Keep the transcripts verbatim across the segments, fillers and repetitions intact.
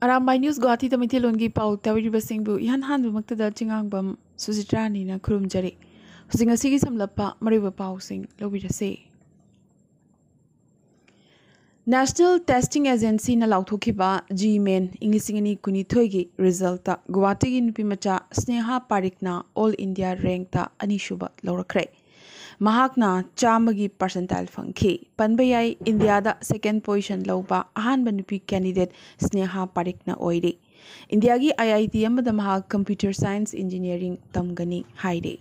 Arambai news ꯒꯨꯋꯥꯍꯥꯇꯤꯗ ꯃꯩꯇꯩꯂꯣꯟꯒꯤ ꯄꯥꯎ ꯇꯥꯕꯤꯔꯤꯕꯁꯤꯡꯕꯨ ꯏꯍꯥꯟ ꯍꯥꯟꯕꯃꯛꯇꯗ ꯆꯤꯡꯉꯥꯡꯕꯝ ꯁꯨꯖꯤꯇ꯭ꯔꯥꯅꯤꯅ ꯈꯨꯔꯨꯝꯖꯔꯤ꯫ ꯍꯧꯖꯤꯛ ꯉꯁꯤꯒꯤ ꯁꯝꯂꯞꯄ ꯃꯔꯨꯑꯣꯏꯕ ꯄꯥꯎꯁꯤꯡ ꯂꯧꯕꯤꯔꯁꯤ꯫ National Testing Agencyꯅ ꯂꯥꯎꯊꯣꯛꯈꯤꯕ ꯖꯤ ꯃꯦꯟ ꯏꯪ ꯂꯤꯁꯤꯡ ꯑꯅꯤ ꯀꯨꯟꯅꯤꯊꯣꯏꯒꯤ ꯔꯤꯖꯜꯇ ꯒꯨꯋꯥꯍꯥꯇꯤꯒꯤ ꯅꯨꯄꯤꯃꯆꯥ ꯁ꯭ꯅꯦꯍꯥ ꯄꯥꯔꯤꯛꯅ ꯑꯣꯜ ꯏꯟꯗꯤꯌꯥ ꯔꯦꯡꯛꯇ ꯑꯅꯤꯁꯨꯕ ꯂꯧꯔꯛꯈ꯭ꯔꯦ꯫ ꯃꯍꯥꯛꯅ ꯆꯥꯝꯃꯒꯤ ꯄꯥꯔꯁꯦꯟꯇꯥꯏꯜ ꯐꯪꯈꯤ꯫ ꯄꯟꯕ ꯌꯥꯏ, ꯏꯟꯗꯤꯌꯥꯗ ꯁꯦꯀꯦꯟ ꯄꯣꯖꯤꯁꯟ ꯂꯧꯕ ꯑꯍꯥꯟꯕ ꯅꯨꯄꯤ ꯀꯦꯟꯗꯤꯗꯦꯠ ꯁ꯭ꯅꯦꯍꯥ ꯄꯥꯔꯤꯛꯅ ꯑꯣꯏꯔꯤ꯫ ꯏꯟꯗꯤꯌꯥꯒꯤ ꯑꯥꯏ ꯑꯥꯏ ꯇꯤ ꯑꯃꯗ ꯃꯍꯥꯛ ꯀꯝꯄ꯭ꯌꯨꯇꯔ ꯁꯥꯏꯟꯁ ꯏꯟꯖꯤꯅꯤꯌꯥꯔꯤꯡ ꯇꯝꯒꯅꯤ ꯍꯥꯏꯔꯤ꯫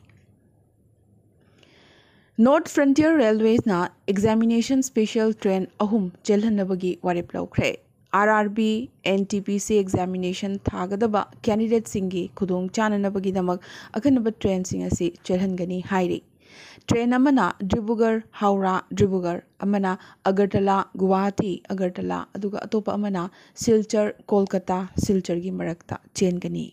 North Frontier Railwaysꯅ examination special train ꯑꯍꯨꯝ ꯆꯦꯜꯍꯟꯅꯕꯒꯤ ꯋꯥꯔꯦꯞ ꯂꯧꯈ꯭ꯔꯦ꯫ R R B, N T P C examination ꯊꯥꯒꯗꯕ ꯀꯦꯟꯗꯤꯗꯦꯠꯁꯤꯡꯒꯤ ꯈꯨꯗꯣꯡ ꯆꯥꯅꯅꯕꯒꯤꯗꯃꯛ ꯑꯈꯟꯅꯕ ꯇ꯭ꯔꯦꯟꯁꯤꯡ ꯑꯁꯤ ꯆꯦꯜꯍꯟꯒꯅꯤ ꯍꯥꯏꯔꯤ꯫ ꯇ꯭ꯔꯦꯟ ꯑꯃꯅ ꯗꯤꯕ꯭ꯔꯨꯒꯔ, ꯍꯧꯔꯥ, ꯗꯤꯕ꯭ꯔꯨꯒꯔ, ꯑꯃꯅ ꯑꯒꯔꯇꯂꯥ, ꯒꯨꯋꯥꯍꯥꯇꯤ, ꯑꯒꯔꯇꯂꯥ, ꯑꯗꯨꯒ ꯑꯇꯣꯞꯄ ꯑꯃꯅ ꯁꯤꯜꯆꯔ, ꯀꯣꯜꯀꯇꯥ, ꯁꯤꯜꯆꯔꯒꯤ ꯃꯔꯛꯇ ꯆꯦꯟꯒꯅꯤ꯫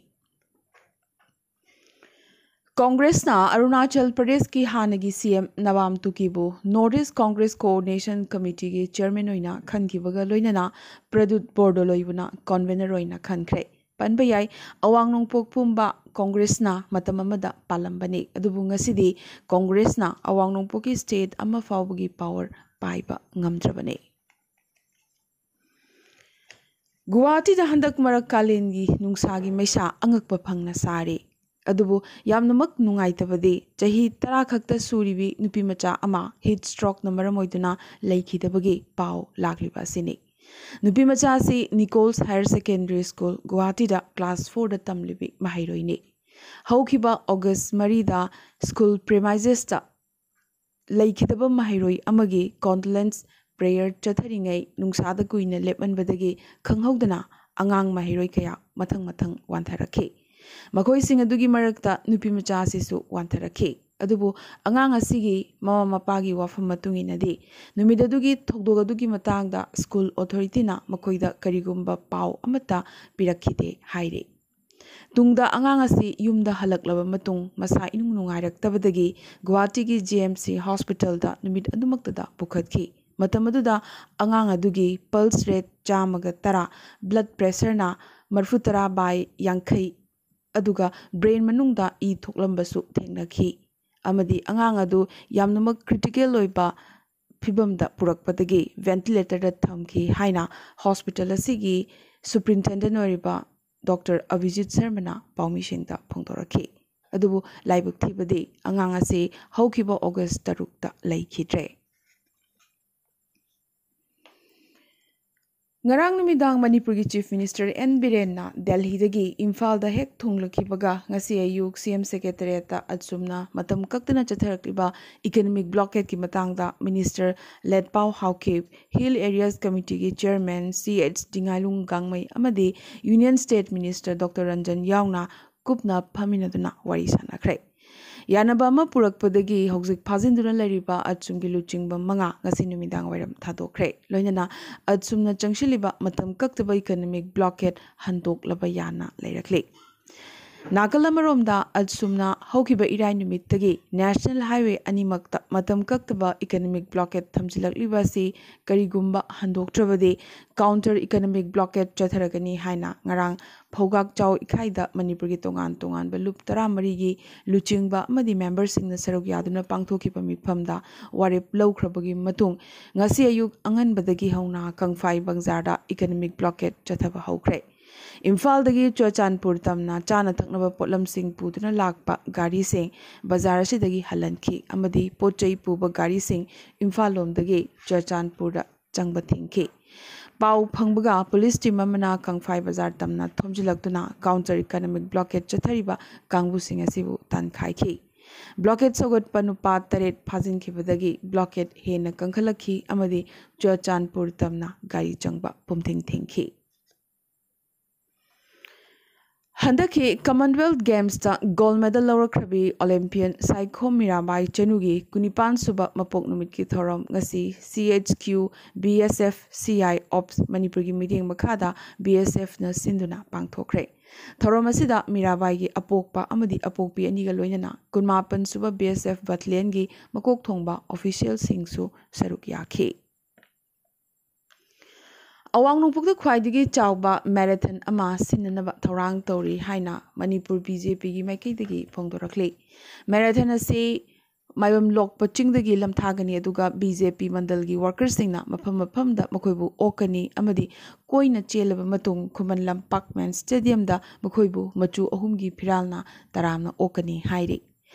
ꯀꯣꯡꯒ꯭ꯔꯦꯁꯅ ꯑꯔꯨꯅꯥꯆꯜ ꯄ꯭ꯔꯗꯦꯁꯀꯤ ꯍꯥꯟꯅꯒꯤ ꯁꯤ ꯑꯦꯝ ꯅꯕꯥꯝ ꯇꯨꯀꯤꯕꯨ North East Congress Coordination Committeeꯒꯤ ꯆꯤꯌꯔꯃꯦꯟ ꯑꯣꯏꯅ ꯈꯟꯈꯤꯕꯒ ꯂꯣꯏꯅꯅ ꯄ꯭ꯔꯗꯨꯠ ꯕꯣꯔꯗꯣꯂꯣꯏꯕꯨꯅ ꯀꯟꯚꯦꯅꯔ ꯑꯣꯏꯅ ꯈꯟꯈ꯭ꯔꯦ꯫ ꯄꯟꯕ ꯌꯥꯏ, ꯑꯋꯥꯡ ꯅꯣꯡꯄꯣꯛ ꯄꯨꯝꯕ ꯀꯣꯡꯒ꯭ꯔꯦꯁꯅ ꯃꯇꯝ ꯑꯃꯗ ꯄꯥꯜꯂꯝꯕꯅꯤ, ꯑꯗꯨꯕꯨ ꯉꯁꯤꯗꯤ ꯀꯣꯡꯒ꯭ꯔꯦꯁꯅ ꯑꯋꯥꯡ ꯅꯣꯡꯄꯣꯛꯀꯤ ꯁ꯭ꯇꯦꯠ ꯑꯃ ꯐꯥꯎꯕꯒꯤ ꯄꯥꯋꯔ ꯄꯥꯏꯕ ꯉꯝꯗ꯭ꯔꯕꯅꯤ꯫ ꯒꯨꯋꯥꯍꯥꯇꯤꯗ ꯍꯟꯗꯛ ꯃꯔꯛ ꯀꯥꯂꯦꯟꯒꯤ ꯅꯨꯡꯁꯥꯒꯤ ꯃꯩꯁꯥ ꯑꯉꯛꯄ ꯐꯪꯅ ꯁꯥꯔꯤ꯫ ꯑꯗꯨꯕꯨ ꯌꯥꯝꯅꯃꯛ ꯅꯨꯡꯉꯥꯏꯇꯕꯗꯤ ꯆꯍꯤ ꯇꯔꯥ ꯈꯛꯇ ꯁꯨꯔꯤꯕꯤ ꯅꯨꯄꯤ ꯃꯆꯥ ꯑꯃ heat strokeꯅ ꯃꯔꯝ ꯑꯣꯏꯗꯨꯅ ꯂꯩꯈꯤꯗꯕꯒꯤ ꯄꯥꯎ ꯂꯥꯛꯂꯤꯕ ꯑꯁꯤꯅꯤ꯫ ꯅꯨꯄꯤ ꯃꯆꯥ ꯑꯁꯤ Nichols Higher Secondary School, ꯒꯨꯋꯥꯍꯥꯇꯤꯗ class fourꯗ ꯇꯝꯂꯤꯕꯤ ꯃꯍꯩꯔꯣꯏꯅꯤ꯫ ꯍꯧꯈꯤꯕ ꯑꯣꯒꯁ ꯃꯔꯤꯗ school premisesꯇ ꯂꯩꯈꯤꯗꯕ ꯃꯍꯩꯔꯣꯏ ꯑꯃꯒꯤ condolence prayer ꯆꯠꯊꯔꯤꯉꯩ ꯅꯨꯡꯁꯥꯗ ꯀꯨꯏꯅ ꯂꯦꯞꯃꯟꯕꯗꯒꯤ ꯈꯪꯍꯧꯗꯅ ꯑꯉꯥꯡ ꯃꯍꯩꯔꯣꯏ ꯀꯌꯥ ꯃꯊꯪ ꯃꯊꯪ ꯋꯥꯟꯊꯔꯛꯈꯤ꯫ ꯃꯈꯣꯏꯁꯤꯡ ꯑꯗꯨꯒꯤ ꯃꯔꯛꯇ ꯅꯨꯄꯤ ꯃꯆꯥ ꯑꯁꯤꯁꯨ ꯋꯥꯟꯊꯔꯛꯈꯤ꯫ ꯑꯗꯨꯕꯨ ꯑꯉꯥꯡ ꯑꯁꯤꯒꯤ ꯃꯃꯥ ꯃꯄꯥꯒꯤ ꯋꯥꯐꯝ ꯃꯇꯨꯡ ꯏꯟꯅꯗꯤ, ꯅꯨꯃꯤꯠ ꯑꯗꯨꯒꯤ ꯊꯧꯗꯣꯛ ꯑꯗꯨꯒꯤ ꯃꯇꯥꯡꯗ school authorityꯅ ꯃꯈꯣꯏꯗ ꯀꯔꯤꯒꯨꯝꯕ ꯄꯥꯎ ꯑꯃꯠꯇ ꯄꯤꯔꯛꯈꯤꯗꯦ ꯍꯥꯏꯔꯤ꯫ ꯇꯨꯡꯗ ꯑꯉꯥꯡ ꯑꯁꯤ ꯌꯨꯝꯗ ꯍꯜꯂꯛꯂꯕ ꯃꯇꯨꯡ ꯃꯁꯥ ꯏꯅꯨꯡ ꯅꯨꯡꯉꯥꯏꯔꯛꯇꯕꯗꯒꯤ ꯒꯨꯋꯥꯍꯥꯇꯤꯒꯤ ꯖꯤ ꯑꯦꯝ ꯁꯤ hospitalꯗ ꯅꯨꯃꯤꯠ ꯑꯗꯨꯃꯛꯇꯗ ꯄꯨꯈꯠꯈꯤ꯫ ꯃꯇꯝ ꯑꯗꯨꯗ ꯑꯉꯥꯡ ꯑꯗꯨꯒꯤ pulse rate ꯆꯥꯝꯃꯒ ꯇꯔꯥ, blood pressureꯅ ꯃꯔꯤꯐꯨꯇꯔꯥ by ꯌꯥꯡꯈꯩ, ꯑꯗꯨꯒ brain ꯃꯅꯨꯡꯗ ꯏ ꯊꯣꯛꯂꯝꯕꯁꯨ ꯊꯦꯡꯅꯈꯤ꯫ ꯑꯃꯗꯤ ꯑꯉꯥꯡ ꯑꯗꯨ ꯌꯥꯝꯅꯃꯛ critical ꯑꯣꯏꯕ ꯐꯤꯕꯝꯗ ꯄꯨꯔꯛꯄꯗꯒꯤ ventilatorꯗ ꯊꯝꯈꯤ ꯍꯥꯏꯅ hospital ꯑꯁꯤꯒꯤ superintendent ꯑꯣꯏꯔꯤꯕ Doctor ꯑꯚꯤꯖꯤꯠ ꯁꯔꯃꯅ ꯄꯥꯎꯃꯤꯁꯤꯡꯗ ꯐꯣꯡꯗꯣꯔꯛꯈꯤ꯫ ꯑꯗꯨꯕꯨ ꯂꯥꯏꯕꯛ ꯊꯤꯕꯗꯤ ꯑꯉꯥꯡ ꯑꯁꯤ ꯍꯧꯈꯤꯕ August ꯇꯔꯨꯛꯇ ꯂꯩꯈꯤꯗ꯭ꯔꯦ꯫ ꯉꯔꯥꯡ ꯅꯨꯃꯤꯗꯥꯡ ꯃꯅꯤꯄꯨꯔꯒꯤ Chief Minister ꯑꯦꯟ ꯕꯤꯔꯦꯟꯅ ꯗꯦꯜꯍꯤꯗꯒꯤ ꯏꯝꯐꯥꯜꯗ ꯍꯦꯛ ꯊꯨꯡꯂꯛꯈꯤꯕꯒ ꯉꯁꯤ ꯑꯌꯨꯛ ꯁꯤ ꯑꯦꯝ Secretariatꯇ ꯑꯁꯨꯝꯅ ꯃꯇꯝ ꯀꯛꯇꯅ ꯆꯠꯊꯔꯛꯂꯤꯕ economic blockadeꯀꯤ ꯃꯇꯥꯡꯗ Minister ꯂꯦꯠꯄꯥꯎ Haokip, Hill Areas Committeeꯒꯤ Chairman ꯁꯤ ꯑꯩꯆ ꯗꯤꯉꯥꯏꯂꯨꯡ ꯒꯥꯡꯃꯩ ꯑꯃꯗꯤ Union State Minister Doctor Ranjan ꯌꯥꯎꯅ ꯀꯨꯞꯅ ꯐꯝꯃꯤꯟꯅꯗꯨꯅ ꯋꯥꯔꯤ ꯁꯥꯟꯅꯈ꯭ꯔꯦ꯫ ꯌꯥꯅꯕ ꯑꯃ ꯄꯨꯔꯛꯄꯗꯒꯤ ꯍꯧꯖꯤꯛ ꯐꯥꯖꯤꯟꯗꯨꯅ ꯂꯩꯔꯤꯕ ꯑꯆꯨꯝꯒꯤ ꯂꯨꯆꯤꯡꯕ ꯃꯉꯥ ꯉꯁꯤ ꯅꯨꯃꯤꯗꯥꯡ ꯋꯥꯏꯔꯝ ꯊꯥꯗꯣꯛꯈ꯭ꯔꯦ꯫ ꯂꯣꯏꯅꯅ ꯑꯆꯨꯝꯅ ꯆꯪꯁꯤꯜꯂꯤꯕ ꯃꯇꯝ ꯀꯛꯇꯕ economic blockade ꯍꯟꯗꯣꯛꯂꯕ ꯌꯥꯅ ꯂꯩꯔꯛꯂꯤ꯫ ꯅꯥꯀꯜ ꯑꯃꯔꯣꯝꯗ ꯑꯆꯨꯝꯅ ꯍꯧꯈꯤꯕ ꯏꯔꯥꯏ ꯅꯨꯃꯤꯠꯇꯒꯤ National Highway ꯑꯅꯤꯃꯛꯇ ꯃꯇꯝ ꯀꯛꯇꯕ economic blockade ꯊꯝꯖꯤꯜꯂꯛꯂꯤꯕ ꯑꯁꯤ ꯀꯔꯤꯒꯨꯝꯕ ꯍꯟꯗꯣꯛꯇ꯭ꯔꯕꯗꯤ counter economic blockade ꯆꯠꯊꯔꯒꯅꯤ ꯍꯥꯏꯅ ꯉꯔꯥꯡ ꯐꯧꯒꯥꯛꯆꯥꯎ ꯏꯀꯥꯏꯗ ꯃꯅꯤꯄꯨꯔꯒꯤ ꯇꯣꯉꯥꯟ ꯇꯣꯉꯥꯟꯕ ꯂꯨꯞ ꯇꯔꯥꯃꯔꯤꯒꯤ ꯂꯨꯆꯤꯡꯕ ꯑꯃꯗꯤ memberꯁꯤꯡꯅ ꯁꯔꯨꯛ ꯌꯥꯗꯨꯅ ꯄꯥꯡꯊꯣꯛꯈꯤꯕ ꯃꯤꯐꯝꯗ ꯋꯥꯔꯦꯞ ꯂꯧꯈ꯭ꯔꯕꯒꯤ ꯃꯇꯨꯡ ꯉꯁꯤ ꯑꯌꯨꯛ ꯑꯉꯟꯕꯗꯒꯤ ꯍꯧꯅ ꯀꯪꯐꯥꯏ ꯕꯪꯖꯥꯔꯗ economic blockade ꯆꯠꯊꯕ ꯍꯧꯈ꯭ꯔꯦ꯫ ꯏꯝꯐꯥꯜꯗꯒꯤ ꯆꯨꯔꯆꯥꯟꯄꯨꯔ ꯇꯝꯅ ꯆꯥꯅ ꯊꯛꯅꯕ ꯄꯣꯠꯂꯝꯁꯤꯡ ꯄꯨꯗꯨꯅ ꯂꯥꯛꯄ ꯒꯥꯔꯤꯁꯤꯡ ꯕꯖꯥꯔ ꯑꯁꯤꯗꯒꯤ ꯍꯜꯍꯟꯈꯤ ꯑꯃꯗꯤ ꯄꯣꯠ ꯆꯩ ꯄꯨꯕ ꯒꯥꯔꯤꯁꯤꯡ ꯏꯝꯐꯥꯜ ꯂꯣꯝꯗꯒꯤ ꯆꯨꯔꯆꯥꯟꯄꯨꯔꯗ ꯆꯪꯕ ꯊꯤꯡꯈꯤ꯫ ꯄꯥꯎ ꯐꯪꯕꯒ police team ꯑꯃꯅ ꯀꯪꯐꯥꯏ ꯕꯖꯥꯔ ꯇꯝꯅ ꯊꯣꯝꯖꯤꯜꯂꯛꯇꯨꯅ counter economic blockade ꯆꯠꯊꯔꯤꯕ ꯀꯥꯡꯕꯨꯁꯤꯡ ꯑꯁꯤꯕꯨ ꯇꯥꯟꯈꯥꯏꯈꯤ꯫ Blockade ꯁꯧꯒꯠꯄ ꯅꯨꯄꯥ ꯇꯔꯦꯠ ꯐꯥꯖꯤꯟꯈꯤꯕꯗꯒꯤ blockade ꯍꯦꯟꯅ ꯀꯟꯈꯠꯂꯛꯈꯤ ꯑꯃꯗꯤ ꯆꯨꯔꯆꯥꯟꯄꯨꯔ ꯇꯝꯅ ꯒꯥꯔꯤ ꯆꯪꯕ ꯄꯨꯝꯊꯤꯡ ꯊꯤꯡꯈꯤ꯫ ꯍꯟꯗꯛꯀꯤ Commonwealth Gamesꯇ gold medal ꯂꯧꯔꯛꯈ꯭ꯔꯕꯤ Olympian Saikhom Mirabai ꯆꯅꯨꯒꯤ ꯀꯨꯟꯅꯤꯄꯥꯟ ꯁꯨꯕ ꯃꯄꯣꯛ ꯅꯨꯃꯤꯠꯀꯤ ꯊꯧꯔꯝ ꯉꯁꯤ C H Q B S F C I Ops ꯃꯅꯤꯄꯨꯔꯒꯤ ꯃꯤꯠꯌꯦꯡ ꯃꯈꯥꯗ B S Fꯅ ꯁꯤꯟꯗꯨꯅ ꯄꯥꯡꯊꯣꯛꯈ꯭ꯔꯦ꯫ ꯊꯧꯔꯝ ꯑꯁꯤꯗ ꯃꯤꯔꯥꯕꯥꯏꯒꯤ ꯑꯄꯣꯛꯄ ꯑꯃꯗꯤ ꯑꯄꯣꯛꯄꯤ ꯑꯅꯤꯒ ꯂꯣꯏꯅꯅ ꯀꯨꯟꯃꯥꯄꯟ ꯁꯨꯕ B S F battalionꯒꯤ ꯃꯀꯣꯛ ꯊꯣꯡꯕ officialꯁꯤꯡꯁꯨ ꯁꯔꯨꯛ ꯌꯥꯈꯤ꯫ ꯑꯋꯥꯡ ꯅꯣꯡꯄꯣꯛꯇ ꯈ꯭ꯋꯥꯏꯗꯒꯤ ꯆꯥꯎꯕ ꯃꯦꯔꯥꯊꯟ ꯑꯃ ꯁꯤꯟꯅꯅꯕ ꯊꯧꯔꯥꯡ ꯇꯧꯔꯤ ꯍꯥꯏꯅ ꯃꯅꯤꯄꯨꯔ ꯕꯤ ꯖꯦ ꯄꯤꯒꯤ ꯃꯥꯏꯀꯩꯗꯒꯤ ꯐꯣꯡꯗꯣꯔꯛꯂꯤ꯫ ꯃꯦꯔꯥꯊꯟ ꯑꯁꯤ ꯃꯥꯏꯕꯝ ꯂꯣꯛꯄ ꯆꯤꯡꯗꯒꯤ ꯂꯝꯊꯥꯒꯅꯤ, ꯑꯗꯨꯒ ꯕꯤ ꯖꯦ ꯄꯤ ꯃꯟꯗꯜꯒꯤ ꯋꯥꯔꯀꯔꯁꯤꯡꯅ ꯃꯐꯝ ꯃꯐꯝꯗ ꯃꯈꯣꯏꯕꯨ ꯑꯣꯛꯀꯅꯤ ꯑꯃꯗꯤ ꯀꯣꯏꯅ ꯆꯦꯜꯂꯕ ꯃꯇꯨꯡ ꯈꯨꯃꯟ ꯂꯝꯄꯥꯛ ꯃꯦꯟ ꯁ꯭ꯇꯦꯗꯤꯌꯝꯗ ꯃꯈꯣꯏꯕꯨ ꯃꯆꯨ ꯑꯍꯨꯝꯒꯤ ꯐꯤꯔꯥꯜꯅ ꯇꯔꯥꯝꯅ ꯑꯣꯛꯀꯅꯤ ꯍꯥꯏꯔꯤ꯫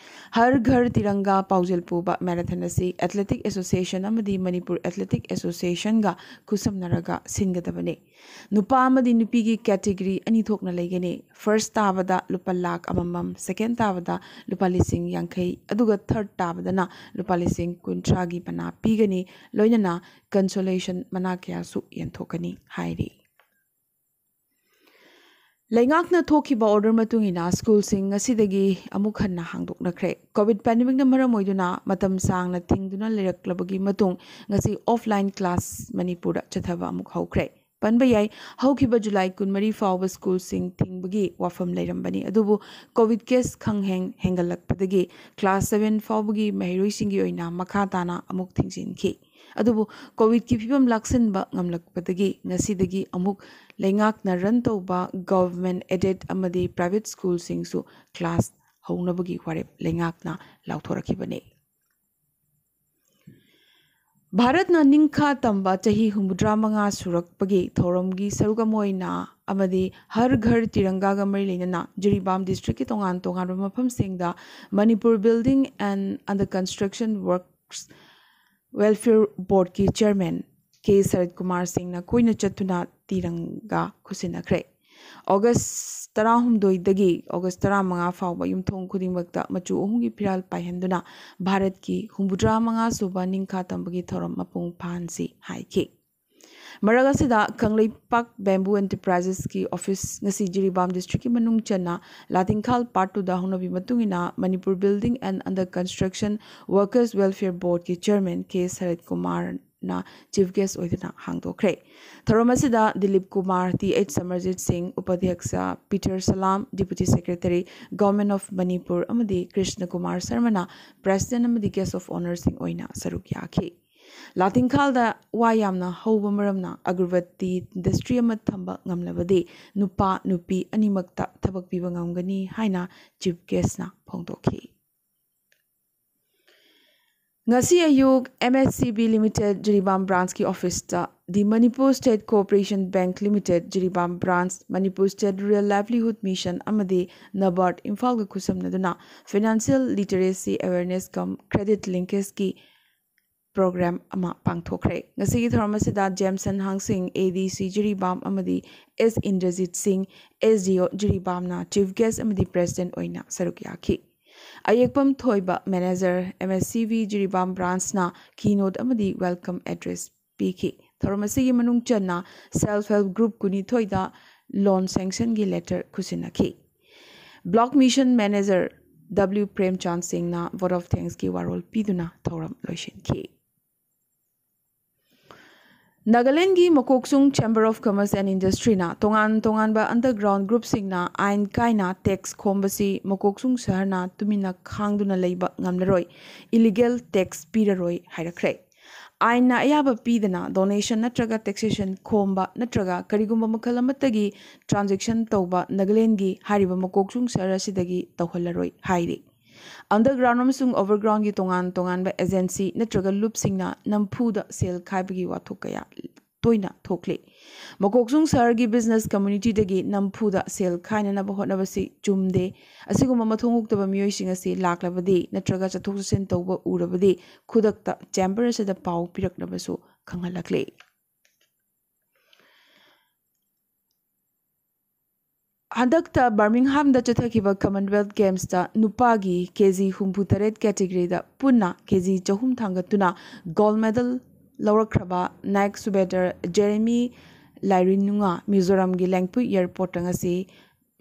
ꯍꯔ ꯘꯔ ꯇꯤꯔꯪꯒꯥ ꯄꯥꯎꯖꯦꯜ ꯄꯨꯕ ꯃꯦꯔꯥꯊꯟ ꯑꯁꯤ ꯑꯦꯊꯂꯦꯇꯤꯛ ꯑꯦꯁꯣꯁꯤꯌꯦꯁꯟ ꯑꯃꯗꯤ ꯃꯅꯤꯄꯨꯔ ꯑꯦꯊꯂꯦꯇꯤꯛ ꯑꯦꯁꯣꯁꯤꯌꯦꯁꯟꯒ ꯈꯨꯠꯁꯝꯅꯔꯒ ꯁꯤꯟꯒꯗꯕꯅꯤ꯫ ꯅꯨꯄꯥ ꯑꯃꯗꯤ ꯅꯨꯄꯤꯒꯤ ꯀꯦꯇꯦꯒꯣꯔꯤ ꯑꯅꯤ ꯊꯣꯛꯅ ꯂꯩꯒꯅꯤ꯫ ꯐꯥꯔꯁ ꯇꯥꯕꯗ ꯂꯨꯄꯥ ꯂꯥꯈ ꯑꯃꯃꯝ, ꯁꯦꯀꯦꯟ ꯇꯥꯕꯗ ꯂꯨꯄꯥ ꯂꯤꯁꯤꯡ ꯌꯥꯡꯈꯩ, ꯑꯗꯨꯒ ꯊꯥꯔꯠ ꯇꯥꯕꯗꯅ ꯂꯨꯄꯥ ꯂꯤꯁꯤꯡ ꯀꯨꯟꯊ꯭ꯔꯥꯒꯤ ꯃꯅꯥ ꯄꯤꯒꯅꯤ, ꯂꯣꯏꯅꯅ ꯀꯟꯁꯣꯂꯦꯁꯟ ꯃꯅꯥ ꯀꯌꯥꯁꯨ ꯌꯦꯟꯊꯣꯛꯀꯅꯤ ꯍꯥꯏꯔꯤ꯫ ꯂꯩꯉꯥꯛꯅ ꯊꯣꯛꯈꯤꯕ ꯑꯣꯔꯗꯔ ꯃꯇꯨꯡ ꯏꯟꯅ ꯁ꯭ꯀꯨꯜꯁꯤꯡ ꯉꯁꯤꯗꯒꯤ ꯑꯃꯨꯛ ꯍꯟꯅ ꯍꯥꯡꯗꯣꯛꯅꯈ꯭ꯔꯦ꯫ ꯀꯣꯚꯤꯗ ꯄꯦꯟꯗꯦꯃꯤꯛꯅ ꯃꯔꯝ ꯑꯣꯏꯗꯨꯅ ꯃꯇꯝ ꯁꯥꯡꯅ ꯊꯤꯡꯗꯨꯅ ꯂꯩꯔꯛꯂꯕꯒꯤ ꯃꯇꯨꯡ ꯉꯁꯤ ꯑꯣꯐꯂꯥꯏꯟ ꯀ꯭ꯂꯥꯁ ꯃꯅꯤꯄꯨꯔꯗ ꯆꯠꯊꯕ ꯑꯃꯨꯛ ꯍꯧꯈ꯭ꯔꯦ꯫ ꯄꯟꯕ ꯌꯥꯏ, ꯍꯧꯈꯤꯕ ꯖꯨꯂꯥꯏ ꯀꯨꯟꯃꯔꯤ ꯐꯥꯎꯕ ꯁ꯭ꯀꯨꯜꯁꯤꯡ ꯊꯤꯡꯕꯒꯤ ꯋꯥꯐꯝ ꯂꯩꯔꯝꯕꯅꯤ, ꯑꯗꯨꯕꯨ ꯀꯣꯚꯤꯗ ꯀꯦꯁ ꯈꯪꯍꯦꯟ ꯍꯦꯟꯒꯠꯂꯛꯄꯗꯒꯤ ꯀ꯭ꯂꯥꯁ ꯁꯚꯦꯟ ꯐꯥꯎꯕꯒꯤ ꯃꯍꯩꯔꯣꯏꯁꯤꯡꯒꯤ ꯑꯣꯏꯅ ꯃꯈꯥ ꯇꯥꯅ ꯑꯃꯨꯛ ꯊꯤꯡꯖꯤꯟꯈꯤ꯫ ꯑꯗꯨꯕꯨ ꯀꯣꯚꯤꯗꯀꯤ ꯐꯤꯕꯝ ꯂꯥꯛꯁꯤꯟꯕ ꯉꯝꯂꯛꯄꯗꯒꯤ ꯉꯁꯤꯗꯒꯤ ꯑꯃꯨꯛ ꯂꯩꯉꯥꯛꯅ ꯔꯟ ꯇꯧꯕ ꯒꯚꯔꯟꯃꯦꯟꯠ ꯑꯦꯗꯦꯗ ꯑꯃꯗꯤ ꯄ꯭ꯔꯥꯏꯚꯦꯠ ꯁ꯭ꯀꯨꯜꯁꯤꯡꯁꯨ ꯀ꯭ꯂꯥꯁ ꯍꯧꯅꯕꯒꯤ ꯋꯥꯔꯦꯞ ꯂꯩꯉꯥꯛꯅ ꯂꯥꯎꯊꯣꯔꯛꯈꯤꯕꯅꯤ꯫ ꯚꯥꯔꯠꯅ ꯅꯤꯡꯈꯥ ꯇꯝꯕ ꯆꯍꯤ ꯍꯨꯝꯐꯨꯇꯔꯥ ꯃꯉꯥ ꯁꯨꯔꯛꯄꯒꯤ ꯊꯧꯔꯝꯒꯤ ꯁꯔꯨꯛ ꯑꯃ ꯑꯣꯏꯅ ꯑꯃꯗꯤ ꯍꯔ ꯘꯔ ꯇꯤꯔꯪꯒꯥꯒ ꯃꯔꯤ ꯂꯩꯅꯅ ꯖꯤꯔꯤꯕꯥꯝ ꯗꯤꯁꯇ꯭ꯔꯤꯛꯀꯤ ꯇꯣꯉꯥꯟ ꯇꯣꯉꯥꯟꯕ ꯃꯐꯝꯁꯤꯡꯗ Manipur building and other construction works welfare ꯕꯣꯔꯗꯀꯤ ꯆꯤꯌꯔꯃꯦꯟ ꯀꯦ ꯁꯔꯠ ꯀꯨꯃꯥꯔ ꯁꯤꯡꯅ ꯀꯣꯏꯅ ꯆꯠꯇꯨꯅ ꯇꯤꯔꯪꯒꯥ ꯈꯨꯠꯁꯤꯟꯅꯈ꯭ꯔꯦ꯫ ꯑꯣꯒꯁ ꯇꯔꯥꯍꯨꯝꯗꯣꯏꯗꯒꯤ ꯑꯣꯒꯁ ꯇꯔꯥꯃꯉꯥ ꯐꯥꯎꯕ ꯌꯨꯝꯊꯣꯡ ꯈꯨꯗꯤꯡꯃꯛꯇ ꯃꯆꯨ ꯑꯍꯨꯝꯒꯤ ꯐꯤꯔꯥꯜ ꯄꯥꯏꯍꯟꯗꯨꯅ ꯚꯥꯔꯠꯀꯤ ꯍꯨꯝꯐꯨꯇꯔꯥ ꯃꯉꯥ ꯁꯨꯕ ꯅꯤꯡꯈꯥ ꯇꯝꯕꯒꯤ ꯊꯧꯔꯝ ꯃꯄꯨꯡ ꯐꯥꯍꯟꯁꯤ ꯍꯥꯏꯈꯤ꯫ ꯃꯔꯛ ꯑꯁꯤꯗ ꯀꯪꯂꯩꯄꯥꯛ ꯕꯦꯝꯕꯨ ꯑꯦꯟꯇꯔꯄ꯭ꯔꯥꯏꯖꯦꯁꯀꯤ ꯑꯣꯐꯤꯁ ꯉꯁꯤ ꯖꯤꯔꯤꯕꯥꯝ ꯗꯤꯁꯇ꯭ꯔꯤꯛꯀꯤ ꯃꯅꯨꯡ ꯆꯟꯅ ꯂꯥꯇꯤꯡꯈꯥꯜ ꯄꯥꯔꯠ ꯇꯨꯗ ꯍꯧꯅꯕꯤ ꯃꯇꯨꯡ ꯏꯟꯅ Manipur building and other construction workers welfare ꯕꯣꯔꯗꯀꯤ ꯆꯤꯌꯔꯃꯦꯟ ꯀꯦ ꯁꯔꯠ ꯀꯨꯃꯥꯔꯅ ꯆꯤꯐ ꯒꯦꯁ ꯑꯣꯏꯗꯨꯅ ꯍꯥꯡꯗꯣꯛꯈ꯭ꯔꯦ꯫ ꯊꯧꯔꯝ ꯑꯁꯤꯗ Dilip Kumar, T H Samarjit Singh, Upadhyaksha Peter Salam, deputy secretary, government of Manipur ꯑꯃꯗꯤ ꯀ꯭ꯔꯤꯁꯅ ꯀꯨꯃꯥꯔ ꯁꯔꯃꯅ ꯄ꯭ꯔꯦꯁꯤꯗꯦꯟꯠ ꯑꯃꯗꯤ ꯒꯦꯁ ꯑꯣꯐ ꯑꯣꯅꯔꯁꯤꯡ ꯑꯣꯏꯅ ꯁꯔꯨꯛ ꯌꯥꯈꯤ꯫ ꯂꯥꯇꯤꯡꯈꯥꯜꯗ ꯋꯥ ꯌꯥꯝꯅ ꯍꯧꯕ ꯃꯔꯝꯅ ꯑꯒꯔꯕꯠꯇꯤ ꯏꯟꯗꯁꯇ꯭ꯔꯤ ꯑꯃ ꯊꯝꯕ ꯉꯝꯂꯕꯗꯤ ꯅꯨꯄꯥ ꯅꯨꯄꯤ ꯑꯅꯤꯃꯛꯇ ꯊꯕꯛ ꯄꯤꯕ ꯉꯝꯒꯅꯤ ꯍꯥꯏꯅ ꯆꯤꯐ ꯒꯦꯁꯅ ꯐꯣꯡꯗꯣꯛꯈꯤ꯫ ꯉꯁꯤ ꯑꯌꯨꯛ MSCB Limited ꯖꯤꯔꯤꯕꯥꯝ ꯕ꯭ꯔꯥꯟꯁꯀꯤ ꯑꯣꯐꯤꯁꯇ The Manipur State Cooperation Bank Limited Jiribam branch, Manipur state rural livelihood mission ꯑꯃꯗꯤ ꯅꯕꯥꯔꯗ ꯏꯝꯐꯥꯜꯒ ꯈꯨꯠꯁꯝꯅꯗꯨꯅ financial literacy awareness cum credit ꯂꯤꯡꯀꯦꯖꯀꯤ ꯄ꯭ꯔꯣꯒ꯭ꯔꯥꯝ ꯑꯃ ꯄꯥꯡꯊꯣꯛꯈ꯭ꯔꯦ꯫ ꯉꯁꯤꯒꯤ ꯊꯧꯔꯝ ꯑꯁꯤꯗ ꯖꯦꯝꯁꯟ ꯍꯥꯡꯁꯤꯡ, ADC ꯖꯤꯔꯤꯕꯥꯝ, ꯑꯃꯗꯤ S ꯏꯟꯗ꯭ꯔꯖꯤꯠ ꯁꯤꯡ, SDO ꯖꯤꯔꯤꯕꯥꯝꯅ ꯆꯤꯐ ꯒꯦꯁ ꯑꯃꯗꯤ ꯄ꯭ꯔꯦꯁꯤꯗꯦꯟꯠ ꯑꯣꯏꯅ ꯁꯔꯨꯛ ꯌꯥꯈꯤ꯫ ꯑꯌꯦꯛꯄꯝ ꯊꯣꯏꯕ, ꯃꯦꯅꯦꯖꯔ, MSCB ꯖꯤꯔꯤꯕꯥꯝ ꯕ꯭ꯔꯥꯟꯁꯅ ꯀꯤꯅꯣꯠ ꯑꯃꯗꯤ ꯋꯦꯜꯀꯝ ꯑꯦꯗ꯭ꯔꯦꯁ ꯄꯤꯈꯤ꯫ ꯊꯧꯔꯝ ꯑꯁꯤꯒꯤ ꯃꯅꯨꯡ ꯆꯟꯅ ꯁꯦꯜꯐ ꯍꯦꯜꯞ ꯒ꯭ꯔꯨꯞ ꯀꯨꯟꯅꯤꯊꯣꯏꯗ ꯂꯣꯟ ꯁꯦꯡꯁꯟꯒꯤ ꯂꯦꯇꯔ ꯈꯨꯠꯁꯤꯟꯅꯈꯤ꯫ Block mission manager W Premchand ꯁꯤꯡꯅ ꯚꯣꯠ ꯑꯣꯐ ꯊꯦꯡꯛꯁꯀꯤ ꯋꯥꯔꯣꯜ ꯄꯤꯗꯨꯅ ꯊꯧꯔꯝ ꯂꯣꯏꯁꯤꯟꯈꯤ꯫ ꯅꯥꯒꯥꯂꯦꯟꯒꯤ ꯃꯀꯣꯛꯆꯨꯡ Chamber of Commerce and Industryꯅ ꯇꯣꯉꯥꯟ ꯇꯣꯉꯥꯟꯕ ꯑꯟꯗꯔꯒ꯭ꯔꯥꯎꯟ ꯒ꯭ꯔꯨꯞꯁꯤꯡꯅ ꯑꯥꯏꯟ ꯀꯥꯏꯅ ꯇꯦꯛꯁ ꯈꯣꯝꯕꯁꯤ ꯃꯀꯣꯛꯆꯨꯡ ꯁꯍꯔꯅ ꯇꯨꯃꯤꯟꯅ ꯈꯥꯡꯗꯨꯅ ꯂꯩꯕ ꯉꯝꯂꯔꯣꯏ, ꯏꯂꯤꯒꯦꯜ ꯇꯦꯛꯁ ꯄꯤꯔꯔꯣꯏ ꯍꯥꯏꯔꯛꯈ꯭ꯔꯦ꯫ ꯑꯥꯏꯟꯅ ꯑꯌꯥꯕ ꯄꯤꯗꯅ ꯗꯣꯅꯦꯁꯟ ꯅꯠꯇ꯭ꯔꯒ ꯇꯦꯛꯁꯦꯁꯟ ꯈꯣꯝꯕ ꯅꯠꯇ꯭ꯔꯒ ꯀꯔꯤꯒꯨꯝꯕ ꯃꯈꯜ ꯑꯃꯠꯇꯒꯤ ꯇ꯭ꯔꯥꯟꯖꯦꯛꯁꯟ ꯇꯧꯕ ꯅꯥꯒꯥꯂꯦꯟꯒꯤ ꯍꯥꯏꯔꯤꯕ ꯃꯀꯣꯛꯆꯨꯡ ꯁꯍꯔ ꯑꯁꯤꯗꯒꯤ ꯇꯧꯍꯜꯂꯔꯣꯏ ꯍꯥꯏꯔꯤ꯫ ꯑꯟꯗꯔꯒ꯭ꯔꯥꯎꯟ ꯑꯃꯁꯨꯡ ꯑꯣꯚꯔꯒ꯭ꯔꯥꯎꯟꯒꯤ ꯇꯣꯉꯥꯟ ꯇꯣꯉꯥꯟꯕ ꯑꯦꯖꯦꯟꯁꯤ ꯅꯠꯇ꯭ꯔꯒ ꯂꯨꯞꯁꯤꯡꯅ ꯅꯝꯐꯨꯗ ꯁꯦꯜ ꯈꯥꯏꯕꯒꯤ ꯋꯥꯊꯣꯛ ꯀꯌꯥ ꯇꯣꯏꯅ ꯊꯣꯛꯂꯤ꯫ ꯃꯀꯣꯛꯆꯨꯡ ꯁꯍꯔꯒꯤ ꯕꯤꯖꯤꯅꯦꯁ ꯀꯝꯃ꯭ꯌꯨꯅꯤꯇꯤꯗꯒꯤ ꯅꯝꯐꯨꯗ ꯁꯦꯜ ꯈꯥꯏꯅꯅꯕ ꯍꯣꯠꯅꯕꯁꯤ ꯆꯨꯝꯗꯦ꯫ ꯑꯁꯤꯒꯨꯝꯕ ꯃꯊꯣꯡ ꯍꯨꯛꯇꯕ ꯃꯤꯑꯣꯏꯁꯤꯡ ꯑꯁꯤ ꯂꯥꯛꯂꯕꯗꯤ ꯅꯠꯇ꯭ꯔꯒ ꯆꯠꯊꯣꯛ ꯆꯠꯁꯤꯟ ꯇꯧꯕ ꯎꯔꯕꯗꯤ ꯈꯨꯗꯛꯇ ꯆꯦꯝꯕꯔ ꯑꯁꯤꯗ ꯄꯥꯎ ꯄꯤꯔꯛꯅꯕꯁꯨ ꯈꯪꯍꯜꯂꯛꯂꯤ꯫ ꯍꯟꯗꯛꯇ ꯕꯔꯃꯤꯡꯍꯥꯝꯗ ꯆꯠꯊꯈꯤꯕ ꯀꯃꯟꯋꯦꯜꯊ ꯒꯦꯝꯁꯇ ꯅꯨꯄꯥꯒꯤ ꯀꯦ ꯖꯤ ꯍꯨꯝꯐꯨ ꯇꯔꯦꯠ ꯀꯦꯇꯦꯒꯣꯔꯤꯗ ꯄꯨꯟꯅ ꯀꯦ ꯖꯤ ꯆꯍꯨꯝ ꯊꯥꯡꯒꯠꯇꯨꯅ ꯒꯣꯜꯗ ꯃꯦꯗꯜ ꯂꯧꯔꯛꯈ꯭ꯔꯕ ꯅꯥꯏꯛ ꯁꯨꯕꯦꯗꯔ ꯖꯦꯔꯦꯃꯤ ꯂꯥꯏꯔꯤꯟꯅꯨꯉꯥ ꯃꯤꯖꯣꯔꯥꯝꯒꯤ ꯂꯦꯡꯄꯨꯏ ꯑꯦꯌꯔꯄꯣꯔꯠꯇ ꯉꯁꯤ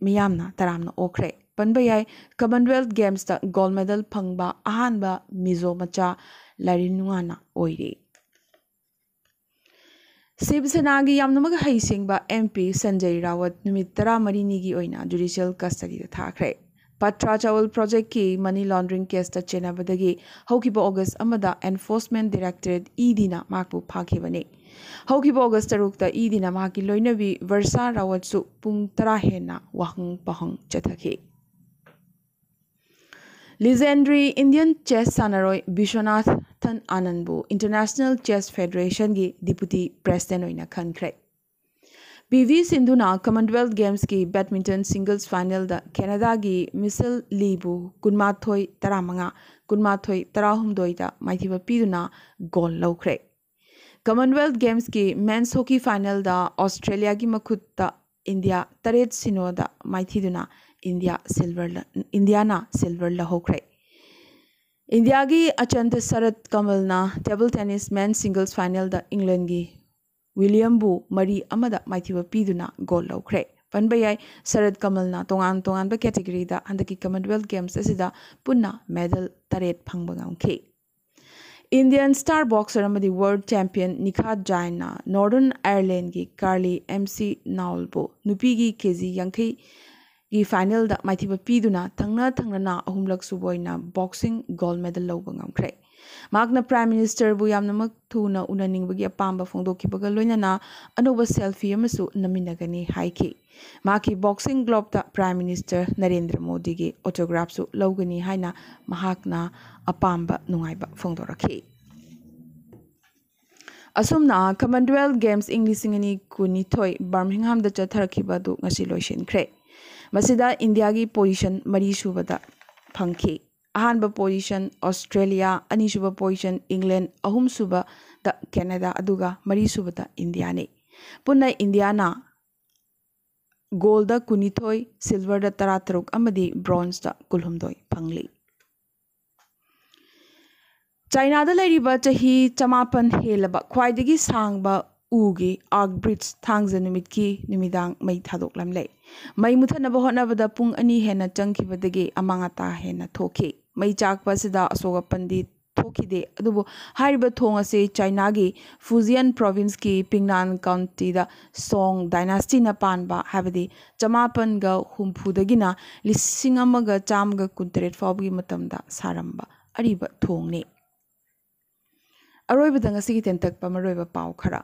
ꯃꯤꯌꯥꯝꯅ ꯇꯔꯥꯝꯅ ꯑꯣꯛꯈ꯭ꯔꯦ꯫ ꯄꯟꯕ ꯌꯥꯏ, ꯀꯃꯟꯋꯦꯜꯊ ꯒꯦꯝꯁꯇ ꯒꯣꯜꯗ ꯃꯦꯗꯜ ꯐꯪꯕ ꯑꯍꯥꯟꯕ ꯃꯤꯖꯣ ꯃꯆꯥ ꯂꯥꯏꯔꯤꯟꯅꯨꯉꯥꯅ ꯑꯣꯏꯔꯤ꯫ ꯁꯤꯕ ꯁꯦꯅꯥꯒꯤ ꯌꯥꯝꯅꯃꯛ ꯍꯩꯁꯤꯡꯕ MP ꯁꯟꯖꯌ ꯔꯥꯋꯠ ꯅꯨꯃꯤꯠ ꯇꯔꯥꯃꯔꯤꯅꯤꯒꯤ ꯑꯣꯏꯅ ꯖꯨꯗꯤꯁꯤꯌꯦꯜ ꯀꯁꯇꯗꯤꯗ ꯊꯥꯈ꯭ꯔꯦ꯫ ꯄꯠꯇ꯭ꯔꯥ ꯆꯥꯋꯜ ꯄ꯭ꯔꯣꯖꯦꯛꯀꯤ ꯃꯅꯤ ꯂꯣꯟꯗ꯭ꯔꯤꯡ ꯀꯦꯁꯇ ꯆꯦꯟꯅꯕꯗꯒꯤ ꯍꯧꯈꯤꯕ ꯑꯣꯒꯁ ꯑꯃꯗ ꯑꯦꯟꯐꯣꯔꯁꯃꯦꯟ ꯗꯥꯏꯔꯦꯛꯇꯣꯔꯦꯠ ꯏ ꯗꯤꯅ ꯃꯍꯥꯛꯄꯨ ꯐꯥꯈꯤꯕꯅꯤ꯫ ꯍꯧꯈꯤꯕ ꯑꯣꯒꯁ ꯇꯔꯨꯛꯇ ꯏ ꯗꯤꯅ ꯃꯍꯥꯛꯀꯤ ꯂꯣꯏꯅꯕꯤ ꯚꯔꯁꯥ ꯔꯥꯋꯠꯁꯨ ꯄꯨꯡ ꯇꯔꯥ ꯍꯦꯟꯅ ꯋꯥꯍꯪ ꯄꯥꯎꯍꯪ ꯆꯠꯊꯈꯤ꯫ ꯂꯤꯖꯦꯟꯗ꯭ꯔꯤ ꯏꯟꯗꯤꯌꯟ ꯆꯦꯁ ꯁꯥꯟꯅꯔꯣꯏ Viswanathan ꯑꯥꯅꯟꯕꯨ international chess ꯐꯦꯗꯔꯦꯁꯟꯒꯤ deputy president ꯑꯣꯏꯅ ꯈꯟꯈ꯭ꯔꯦ꯫ ꯄꯤ ꯚꯤ ꯁꯤꯟꯙꯨꯅ ꯀꯃꯟꯋꯦꯜꯊ ꯒꯦꯝꯁꯀꯤ ꯕꯦꯗꯃꯤꯟꯇꯟ ꯁꯤꯡꯒꯜꯁ ꯐꯥꯏꯅꯦꯜꯗ ꯀꯦꯅꯥꯗꯥꯒꯤ ꯃꯤꯁꯦꯜ ꯂꯤꯕꯨ ꯀꯨꯟꯃꯥꯊꯣꯏ ꯇꯔꯥꯃꯉꯥ, ꯀꯨꯟꯃꯥꯊꯣꯏ ꯇꯔꯥꯍꯨꯝꯗꯣꯏꯗ ꯃꯥꯏꯊꯤꯕ ꯄꯤꯗꯨꯅ ꯒꯣꯜ ꯂꯧꯈ꯭ꯔꯦ꯫ ꯀꯃꯟꯋꯦꯜꯊ ꯒꯦꯝꯁꯀꯤ ꯃꯦꯟꯁ ꯍꯣꯀꯤ ꯐꯥꯏꯅꯦꯜꯗ ꯑꯣꯁꯇ꯭ꯔꯦꯂꯤꯌꯥꯒꯤ ꯃꯈꯨꯠꯇ ꯏꯟꯗꯤꯌꯥ ꯇꯔꯦꯠ ꯁꯤꯅꯣꯗ ꯃꯥꯏꯊꯤꯗꯨꯅ ꯏꯟꯗꯤꯌꯥ ꯁꯤꯜꯚꯔ ꯂ-, ꯏꯟꯗꯤꯌꯥꯅ ꯁꯤꯜꯚꯔ ꯂꯧꯍꯧꯈ꯭ꯔꯦ꯫ ꯏꯟꯗꯤꯌꯥꯒꯤ ꯑꯆꯟꯇ ꯁꯔꯠ ꯀꯃꯜꯅ ꯇꯦꯕꯜ ꯇꯦꯅꯤꯁ ꯃꯦꯟ ꯁꯤꯡꯒꯜꯁ ꯐꯥꯏꯅꯦꯜꯗ ꯏꯪꯂꯦꯟꯒꯤ ꯋꯤꯂꯤꯌꯝꯕꯨ ꯃꯔꯤ ꯑꯃꯗ ꯃꯥꯏꯊꯤꯕ ꯄꯤꯗꯨꯅ ꯒꯣꯜ ꯂꯧꯈ꯭ꯔꯦ꯫ ꯄꯟꯕ ꯌꯥꯏ, ꯁꯔꯠ ꯀꯃꯜꯅ ꯇꯣꯉꯥꯟ ꯇꯣꯉꯥꯟꯕ ꯀꯦꯇꯦꯒꯔꯤꯗ ꯍꯟꯗꯛꯀꯤ ꯀꯃꯟꯋꯦꯜꯊ ꯒꯦꯝꯁ ꯑꯁꯤꯗ ꯄꯨꯟꯅ ꯃꯦꯗꯜ ꯇꯔꯦꯠ ꯐꯪꯕ ꯉꯝꯈꯤ꯫ ꯏꯟꯗꯤꯌꯟ ꯁ꯭ꯇꯥꯔ ꯕꯣꯛꯁꯔ ꯑꯃꯗꯤ ꯋꯥꯔꯜꯗ ꯆꯦꯝꯄꯤꯌꯟ ꯅꯤꯈꯥꯠ ꯖꯥꯏꯟꯅ ꯅꯣꯔꯗꯔꯟ ꯑꯥꯌꯔꯂꯦꯟꯒꯤ ꯀꯥꯔꯂꯤ ꯑꯦꯝ ꯁꯤ ꯅꯥꯎꯜꯕꯨ ꯅꯨꯄꯤꯒꯤ ꯀꯦ ꯖꯤ ꯌꯥꯡꯈꯩꯒꯤ ꯐꯥꯏꯅꯦꯜꯗ ꯃꯥꯏꯊꯤꯕ ꯄꯤꯗꯨꯅ ꯊꯪꯅ ꯊꯪꯅꯅ ꯑꯍꯨꯝꯂꯛ ꯁꯨꯕ ꯑꯣꯏꯅ ꯕꯣꯛꯁꯤꯡ ꯒꯣꯜꯗ ꯃꯦꯗꯜ ꯂꯧꯕ ꯉꯝꯈ꯭ꯔꯦ꯫ ꯃꯍꯥꯛꯅ ꯄ꯭ꯔꯥꯏꯝ ꯃꯤꯅꯤꯁꯇꯔꯕꯨ ꯌꯥꯝꯅꯃꯛ ꯊꯨꯅ ꯎꯅꯅꯤꯡꯕꯒꯤ ꯑꯄꯥꯝꯕ ꯐꯣꯡꯗꯣꯛꯈꯤꯕꯒ ꯂꯣꯏꯅꯅ ꯑꯅꯧꯕ ꯁꯦꯜꯐꯤ ꯑꯃꯁꯨ ꯅꯝꯃꯤꯟꯅꯒꯅꯤ ꯍꯥꯏꯈꯤ꯫ ꯃꯍꯥꯛꯀꯤ ꯕꯣꯛꯁꯤꯡ ꯒ꯭ꯂꯣꯕꯇ ꯄ꯭ꯔꯥꯏꯝ ꯃꯤꯅꯤꯁꯇꯔ ꯅꯔꯦꯟꯗ꯭ꯔ ꯃꯣꯗꯤꯒꯤ ꯑꯣꯇꯣꯒ꯭ꯔꯥꯐꯁꯨ ꯂꯧꯒꯅꯤ ꯍꯥꯏꯅ ꯃꯍꯥꯛꯅ ꯑꯄꯥꯝꯕ ꯅꯨꯡꯉꯥꯏꯕ ꯐꯣꯡꯗꯣꯔꯛꯈꯤ꯫ ꯑꯁꯨꯝꯅ ꯀꯃꯟꯋꯦꯜꯊ ꯒꯦꯝꯁ ꯏꯪ ꯂꯤꯁꯤꯡ ꯑꯅꯤ ꯀꯨꯟꯅꯤꯊꯣꯏ ꯕꯔꯃꯤꯡꯍꯥꯝꯗ ꯆꯠꯊꯔꯛꯈꯤꯕ ꯑꯗꯨ ꯉꯁꯤ ꯂꯣꯏꯁꯤꯟꯈ꯭ꯔꯦ꯫ ꯃꯁꯤꯗ ꯏꯟꯗꯤꯌꯥꯒꯤ ꯄꯣꯖꯤꯁꯟ ꯃꯔꯤ ꯁꯨꯕꯗ ꯐꯪꯈꯤ꯫ ꯑꯍꯥꯟꯕ ꯄꯣꯖꯤꯁꯟ ꯑꯣꯁꯇ꯭ꯔꯦꯂꯤꯌꯥ, ꯑꯅꯤꯁꯨꯕ ꯄꯣꯖꯤꯁꯟ ꯏꯪꯂꯦꯟ, ꯑꯍꯨꯝꯁꯨꯕꯗ ꯀꯦꯅꯥꯗꯥ, ꯑꯗꯨꯒ ꯃꯔꯤꯁꯨꯕꯗ ꯏꯟꯗꯤꯌꯥꯅꯤ꯫ ꯄꯨꯟꯅ ꯏꯟꯗꯤꯌꯥꯅ ꯒꯣꯜꯗ ꯀꯨꯟꯅꯤꯊꯣꯏ, ꯁꯤꯜꯚꯔꯗ ꯇꯔꯥꯇꯔꯨꯛ ꯑꯃꯗꯤ ꯕ꯭ꯔꯣꯟꯖꯇ ꯀꯨꯟꯍꯨꯝꯗꯣꯏ ꯐꯪꯂꯤ꯫ ꯆꯥꯏꯅꯥꯗ ꯂꯩꯔꯤꯕ ꯆꯍꯤ ꯆꯃꯥꯄꯟ ꯍꯦꯜꯂꯕ ꯈ꯭ꯋꯥꯏꯗꯒꯤ ꯁꯥꯡꯕ ꯎꯒꯤ ꯑꯥꯔꯛ ꯕ꯭ꯔꯤꯖ ꯊꯥꯡꯖ ꯅꯨꯃꯤꯠꯀꯤ ꯅꯨꯃꯤꯗꯥꯡ ꯃꯩ ꯊꯥꯗꯣꯛꯂꯝꯂꯦ꯫ ꯃꯩ ꯃꯨꯊꯠꯅꯕ ꯍꯣꯠꯅꯕꯗ ꯄꯨꯡ ꯑꯅꯤ ꯍꯦꯟꯅ ꯆꯪꯈꯤꯕꯗꯒꯤ ꯑꯃꯥꯡ ꯑꯇꯥ ꯍꯦꯟꯅ ꯊꯣꯛꯈꯤ꯫ ꯃꯩ ꯆꯥꯛꯄ ꯑꯁꯤꯗ ꯑꯁꯣꯛ ꯑꯄꯟꯗꯤ ꯊꯣꯛꯈꯤꯗꯦ꯫ ꯑꯗꯨꯕꯨ ꯍꯥꯏꯔꯤꯕ ꯊꯣꯡ ꯑꯁꯤ ꯆꯥꯏꯅꯥꯒꯤ ꯐꯨꯖꯤꯌꯟ ꯄ꯭ꯔꯣꯚꯤꯟꯁꯀꯤ ꯄꯤꯡꯅꯥꯟ ꯀꯥꯎꯟꯇꯤꯗ ꯁꯣꯡ ꯗꯥꯏꯅꯥꯁꯇꯤꯅ ꯄꯥꯟꯕ, ꯍꯥꯏꯕꯗꯤ ꯆꯃꯥꯄꯟꯒ ꯍꯨꯝꯐꯨꯗꯒꯤꯅ ꯂꯤꯁꯤꯡ ꯑꯃꯒ ꯆꯥꯝꯃꯒ ꯀꯨꯟꯇꯔꯦꯠ ꯐꯥꯎꯕꯒꯤ ꯃꯇꯝꯗ ꯁꯥꯔꯝꯕ ꯑꯔꯤꯕ ꯊꯣꯡꯅꯤ꯫ ꯑꯔꯣꯏꯕꯗ ꯉꯁꯤꯒꯤ ꯇꯦꯟꯇꯛꯄ ꯃꯔꯨꯑꯣꯏꯕ ꯄꯥꯎ ꯈꯔ꯫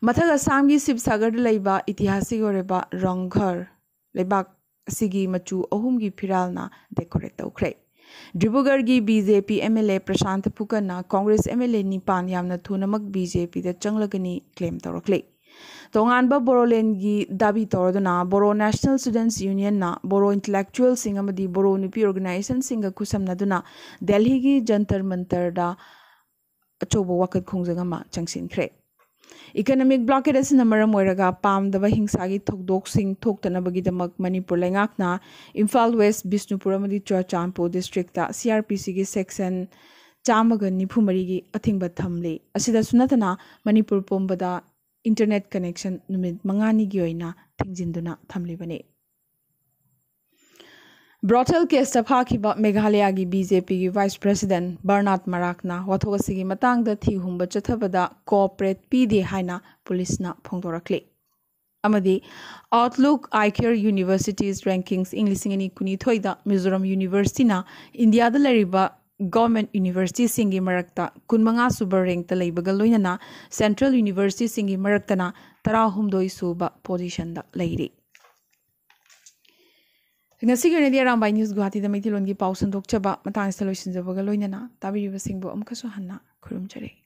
ꯃꯊꯛ ꯑꯁꯥꯝꯒꯤ ꯁꯤꯕꯁꯥꯒꯔꯗ ꯂꯩꯕ ꯏꯇꯤꯍꯥꯁꯤꯛ ꯑꯣꯏꯔꯕ ꯔꯪꯘꯔ ꯂꯩꯕꯥꯛ ꯑꯁꯤꯒꯤ ꯃꯆꯨ ꯑꯍꯨꯝꯒꯤ ꯐꯤꯔꯥꯜꯅ ꯗꯦꯀꯣꯔꯦꯠ ꯇꯧꯈ꯭ꯔꯦ꯫ ꯗ꯭ꯔꯤꯕꯨꯒꯔꯒꯤ B J P M L A Prashanta ꯄꯨꯀꯟꯅ ꯀꯣꯡꯒ꯭ꯔꯦꯁ ꯑꯦꯝ ꯑꯦꯜ ꯑꯦ ꯅꯤꯄꯥꯟ ꯌꯥꯝꯅ ꯊꯨꯅꯃꯛ ꯕꯤ ꯖꯦ ꯄꯤꯗ ꯆꯪꯂꯒꯅꯤ ꯀ꯭ꯂꯦꯝ ꯇꯧꯔꯛꯂꯤ꯫ ꯇꯣꯉꯥꯟꯕ ꯕꯣꯔꯣꯂꯦꯟꯒꯤ ꯗꯥꯕꯤ ꯇꯧꯔꯗꯨꯅ ꯕꯣꯔꯣ ꯅꯦꯁꯅꯦꯜ ꯁ꯭ꯇꯨꯗꯦꯟꯠꯁ ꯌꯨꯅꯤꯌꯟꯅ ꯕꯣꯔꯣ ꯏꯟꯇꯂꯦꯛꯆꯨꯋꯦꯜꯁꯤꯡ ꯑꯃꯗꯤ ꯕꯣꯔꯣ ꯅꯨꯄꯤ ꯑꯣꯔꯒꯅꯥꯏꯖꯦꯁꯟꯁꯤꯡꯒ ꯈꯨꯠꯁꯝꯅꯗꯨꯅ ꯗꯦꯜꯍꯤꯒꯤ ꯖꯟꯇꯔ ꯃꯟꯇꯔꯗ ꯑꯆꯧꯕ ꯋꯥꯀꯠ ꯈꯣꯡꯖꯪ ꯑꯃ ꯆꯪꯁꯤꯟꯈ꯭ꯔꯦ꯫ ꯏꯀꯅꯣꯃꯤꯛ ꯕ꯭ꯂꯣꯀꯦꯗ ꯑꯁꯤꯅ ꯃꯔꯝ ꯑꯣꯏꯔꯒ ꯄꯥꯝꯗꯕ ꯍꯤꯡꯁꯥꯒꯤ ꯊꯧꯗꯣꯛꯁꯤꯡ ꯊꯣꯛꯇꯅꯕꯒꯤꯗꯃꯛ ꯃꯅꯤꯄꯨꯔ ꯂꯩꯉꯥꯛꯅ ꯏꯝꯐꯥꯜ ꯋꯦꯁ, ꯕꯤꯁꯅꯨꯄꯨꯔ ꯑꯃꯗꯤ Churachandpur district C R P ꯁꯤꯒꯤ ꯁꯦꯛꯁꯟ ꯆꯥꯝꯃꯒ ꯅꯤꯐꯨ ꯃꯔꯤꯒꯤ ꯑꯊꯤꯡꯕ ꯊꯝꯂꯤ꯫ ꯑꯁꯤꯗꯁꯨ ꯅꯠꯇꯅ ꯃꯅꯤꯄꯨꯔ ꯄꯨꯝꯕꯗ ꯏꯟꯇꯔꯅꯦꯠ ꯀꯅꯦꯛꯁꯟ ꯅꯨꯃꯤꯠ ꯃꯉꯥꯅꯤꯒꯤ ꯑꯣꯏꯅ ꯊꯤꯡꯖꯤꯟꯗꯨꯅ ꯊꯝꯂꯤꯕꯅꯤ꯫ ꯕ꯭ꯔꯣꯊꯦꯜ ꯀꯦꯁꯇ ꯐꯥꯈꯤꯕ ꯃꯦꯘꯥꯂꯌꯥꯒꯤ ꯕꯤ ꯖꯦ ꯄꯤꯒꯤ ꯚꯥꯏꯁ ꯄ꯭ꯔꯦꯁꯤꯗꯦꯟꯠ ꯕꯔꯅꯥꯠ ꯃꯔꯥꯛꯅ ꯋꯥꯊꯣꯛ ꯑꯁꯤꯒꯤ ꯃꯇꯥꯡꯗ ꯊꯤ ꯍꯨꯝꯕ ꯆꯠꯊꯕꯗ ꯀꯣꯑꯣꯄꯔꯦꯠ ꯄꯤꯗꯦ ꯍꯥꯏꯅ ꯄꯨꯂꯤꯁꯅ ꯐꯣꯡꯗꯣꯔꯛꯂꯤ꯫ ꯑꯃꯗꯤ Outlook iCare Universities Rankings ꯏꯪ ꯂꯤꯁꯤꯡ ꯑꯅꯤ ꯀꯨꯟꯅꯤꯊꯣꯏꯗ ꯃꯤꯖꯣꯔꯥꯝ ꯌꯨꯅꯤꯚꯔꯁꯤꯇꯤꯅ ꯏꯟꯗꯤꯌꯥꯗ ꯂꯩꯔꯤꯕ ꯒꯚꯔꯟꯃꯦꯟꯠ ꯌꯨꯅꯤꯚꯔꯁꯤꯇꯤꯁꯤꯡꯒꯤ ꯃꯔꯛꯇ ꯀꯨꯟꯃꯉꯥ ꯁꯨꯕ ꯔꯦꯡꯛꯇ ꯂꯩꯕꯒ ꯂꯣꯏꯅꯅ ꯁꯦꯟꯇ꯭ꯔꯦꯜ ꯌꯨꯅꯤꯚꯔꯁꯤꯇꯤꯁꯤꯡꯒꯤ ꯃꯔꯛꯇꯅ ꯇꯔꯥꯍꯨꯝꯗꯣꯏ ꯁꯨꯕ ꯄꯣꯖꯤꯁꯟꯗ ꯂꯩꯔꯤ꯫ ꯉꯁꯤꯒꯤ ꯑꯣꯏꯅꯗꯤ ꯑꯔꯥꯝꯕꯥꯏ ꯅ꯭ꯌꯨꯁ ꯒꯨꯋꯥꯍꯥꯇꯤꯗ ꯃꯩꯇꯩꯂꯣꯟꯒꯤ ꯄꯥꯎ ꯁꯟꯗꯣꯛꯆꯕ ꯃꯇꯥꯡ ꯑꯁꯤꯗ ꯂꯣꯏꯁꯤꯟꯖꯕꯒ ꯂꯣꯏꯅꯅ ꯇꯥꯕꯤꯔꯤꯕꯁꯤꯡꯕꯨ ꯑꯃꯨꯛꯀꯁꯨ ꯍꯟꯅ ꯈꯨꯔꯨꯝꯖꯔꯤ꯫